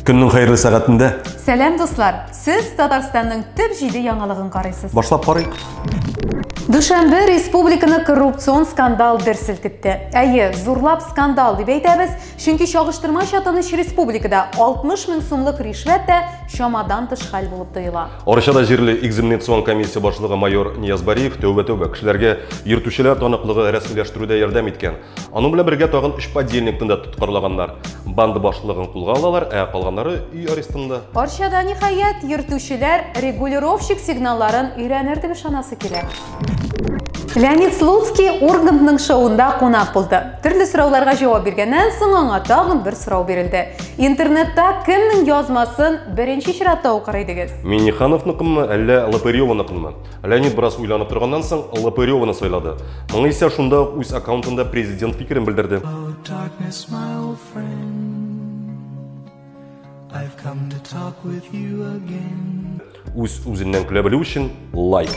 Көннең хәерле сәгатендә. Сәлам, дуслар! Сез Татарстанның төп җиде яңалыгын карыйсыз. Башлап карыйк. Дүшәмбе республиканы коррупцион скандал дер селкетте. Әйе, зурлап скандал дип әйтәбез, чөнки чагыштырмача тыныч республикада 60 мең сумлык ришвәт тә чамадан тыш хәл булып тоела. Арчада җирле экзаменацион комиссия башлыгы майор Нияз Бариев тәүбә-тәүбә кешеләргә йөртүчеләр таныклыгы рәсмиләштерүдә ярдәм иткән. Аның белән бергә тагын өч подельникны да тоткарлаганнар. Банда башлыгын кулга алалар, ә калганнары өй арестында. Арчада, ниһаять, йөртүчеләр регулировщик сигналларын өйрәнер дип ышанасы килә. Леонид Слуцкий Ургантның шоуында кунак булды. Төрле сорауларга җавап биргәннән соң аңа тагын бер сорау бирелде. Интернетта кемнең язмасын беренче чиратта укыр идегез? Миннихановныкынмы, әллә Лопыреваныкынмы? Леонид бераз уйланып торганнан соң Лопыреваны сайлады. Моны исә шунда ук үз аккаунтында президент фикерен белдерде. Oh, darkness, my old friend. I've come to talk with you again. Үз үзеннән көлә белү өчен лайк.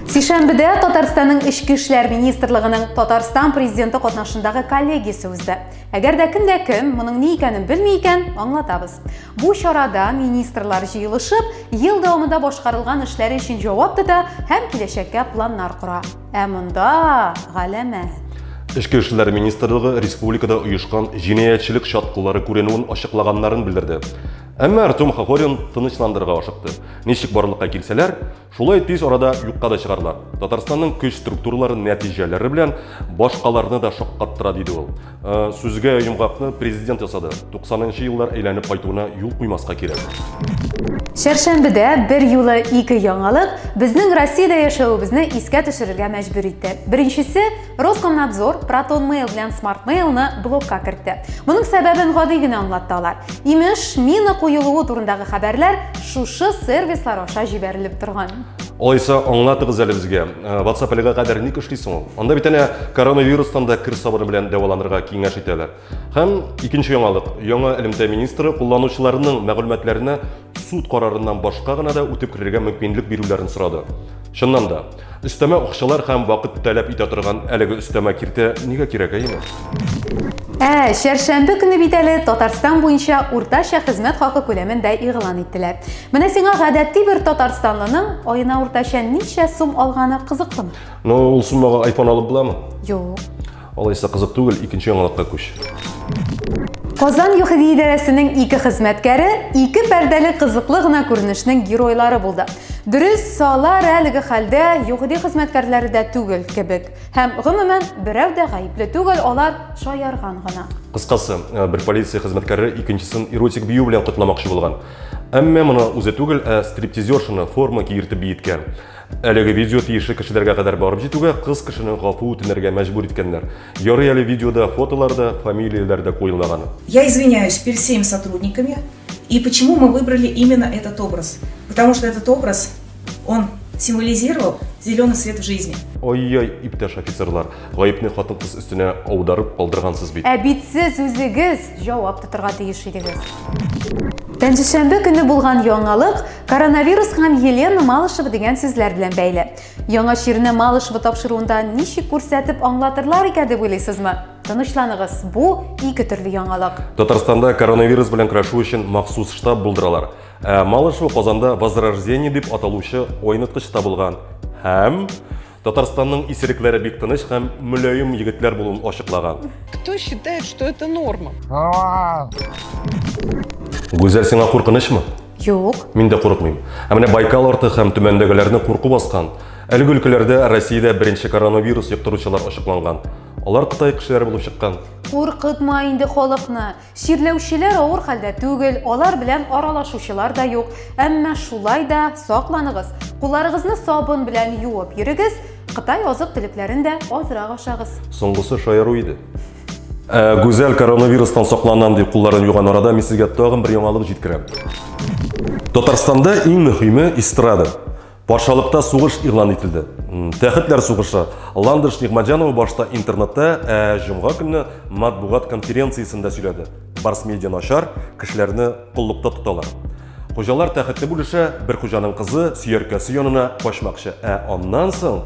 Сишәмбедә Татарстанның Эчке эшләр министрлыгының Татарстан президенты катнашындагы коллегиясе узды. Әгәр дә кем дә кем моның ни икәнен белми икән, аңлатабыз. Бу чарада министрлар җыелышып, ел дәвамында башкарылган эшләре өчен җавап тота һәм киләчәккә планнар кора. Ә монда галәмәт. Эчке эшләр министрлыгы республикада оешкан җинаятьчелек чаткылары күренүен ачыклаганнарын белдерде. Әмма Артем Хохорин тынычландырырга ашыкты. Ничек барлыкка килсәләр, шулай тиз арада юкка да чыгарлар. Татарстанның көч структуралары нәтиҗәләре белән башкаларны да шаккаттыра, диде ул. Сүзгә йомгакны президент ясады. 90 еллар әйләнеп кайтуына юл куймаска кирәк. Чәршәмбедә бер юлы ике яңалык безнең Россиядә яшәвебезне искә төшерергә мәҗбүр итте. Беренчесе, Роскомнадзор Proton Mail белән Smart Mail-ны блокка кертте. Моның сәбәбен гади генә аңлатты алар. Имеш, мина куелуы турындагы хәбәрләр шушы сервислар аша җибәрелеп торган. Алайса аңлатыгыз әле безгә. WhatsApp әлегә кадәр ник эшли соң ул? Анда бит әнә коронавирустан да кер сабыны белән дәваланырга киңәш итәләр. Һәм икенче яңалык. Яңа элемтә министры кулланучыларның мәгълүматларына суд карарыннан башка гына да үтеп керергә мөмкинлек бирүләрен сорады. Чыннан да, өстәмә акчалар һәм вакыт таләп итә торган әлеге өстәмә киртә нигә кирәк, әйеме? Ә, чәршәмбе көне бит әле Татарстан буенча уртача хезмәт хакы күләмен дә игълан иттеләр. Менә сиңа гадәти бер татарстанлының аена уртача ничә сум алганы кызыклымы? Ну, ул суммага iPhone алып буламы? Юк. Алайса кызык түгел, икенче яңалыкка күч. Казан ЮХИДИ идарәсенең ике хезмәткәре ике пәрдәле кызыклы гына күренешнең геройлары булды. Дөрес, алар әлеге хәлдә ЮХИДИ хезмәткәрләре дә түгел кебек. Һәм гомумән берәү дә гаепле түгел, алар шаярган гына. Кыскасы, бер полиция хезмәткәре икенчесен эротик бию белән котламакчы булган. Әмма моны үзе түгел, ә стриптизершаны форма киертеп биеткән. Әлеге видео тиешле кешеләргә кадәр барып җитүгә кыз кешене гафу үтенергә мәҗбүр иткәннәр. Ярый әле видеода фотолар да, фамилияләр дә куелмаган. Я извиняюсь перед всеми сотрудниками. И почему мы выбрали именно этот образ? Потому что этот образ, он символизировал зеленый свет в жизни. Ай-яй, иптәш офицерлар, гаепне хатын-кыз өстенә аударып калдыргансыз бит. Ә бит сез үзегез җавап тотырга тиеш идегез. Пәнҗешәмбе көне булган яңалык коронавирус һәм Елена Малышева дигән сүзләр белән бәйле. Яңа чирне Малышева тапшыруында ничек күрсәтеп аңлатырлар икән дип уйлыйсызмы? Тынычланыгыз, бу ике төрле яңалык. Татарстанда коронавирус белән көрәшү өчен махсус штаб булдыралар. Ә Малышева Казанда Возрождение дип аталучы айныткычта булган. Һәм Татарстанның исерекләре бик тыныч һәм мөлаем егетләр булуын ачыклаган. Кто считает, что это норма? Гүзәл, сиңа куркынычмы? Юк. Мин дә курыкмыйм. Ә менә Байкал арты һәм Төмәндәгеләрне курку баскан. Әлеге өлкәләрдә Россиядә беренче коронавирус йоктыручылар ачыкланган. Алар Кытай кешеләре булып чыккан. Куркытма инде халыкны. Чирләүчеләр авыр хәлдә түгел, алар белән аралашучылар да юк. Әмма шулай да сакланыгыз. Кулларыгызны сабын белән юып йөрегез, Кытай азык-төлекләрен дә азрак ашагыз. Соңгысы шаяру иде. Гүзәл коронавирустан сакланам дип кулларын юган арада мин сезгә тагын бер яңалык җиткерәм. Татарстанда иң мөһиме эстрада. Патшалыкта сугыш игълан ителде. Тәхетләр сугышы. Ландыш Нигъмәтҗанова башта интернетта, ә җомга көнне матбугат конференциясендә сөйләде. Барс медиа начар, кешеләрне коллыкта тоталар. Хуҗалар тәхетне бүлешә, бер хуҗаның кызы сөяркәсе янына качмакчы. Ә аннан соң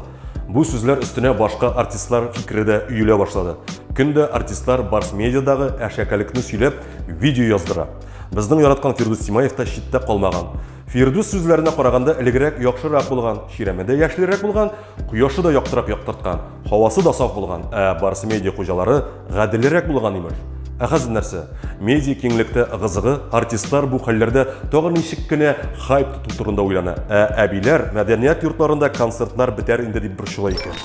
бу сүзләр өстенә башка артистлар фикере дә өелә башлады. Көн дә артистлар Барс медиадагы әшәкәлекне сөйләп видео яздыра. Безнең яраткан Фирдүс Тимаев та читтә калмаган. Фирдүс сүзләренә караганда, элегрәк яхшырак булган, чирәме дә яшелрәк булган, кояшы да яктырак яктырткан, һавасы да саф булган, ә Барс Медиа хуҗалары гаделрәк булган, имеш. Ә хәзер нәрсә? Медиа киңлектә ыгы-зыгы, артистлар бу хәлләрдә тагын ничек кенә хайп тоту турында уйлана, ә әбиләр мәдәният йортларында концертлар бетәр инде дип борчыла икән.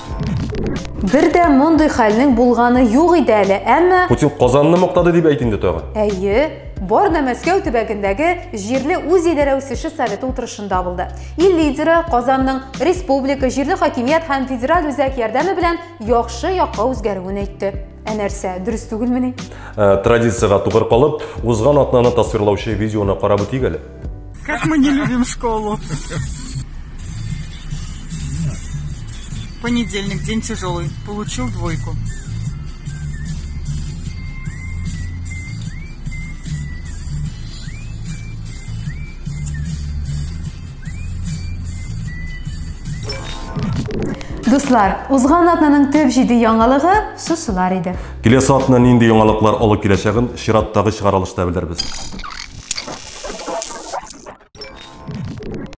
Бер дә мондый хәлнең булганы юк иде әле, әмма... Путин Казанны мактады дип әйт инде тагын. Әйе, бар да Мәскәү төбәгендәге җирле үзидарә үсеше советы утырышында булды. Ил лидеры Казанның республика, җирле хакимият һәм федераль үзәк ярдәме белән яхшы якка үзгәрүен әйтте. Ә нәрсә, дөрес түгелмени? Традициягә тугры калып, узган атнаны тасвирлаучы видеоны карап үтик әле. Как мы не любим школу. Понедельник, день тяжелый. Получил двойку. Дуслар, узган атнаның төп җиде яңалыгы шушылар иде. Киләсе атна нинди яңалыклар алып киләчәген чираттагы чыгарылышта белербез.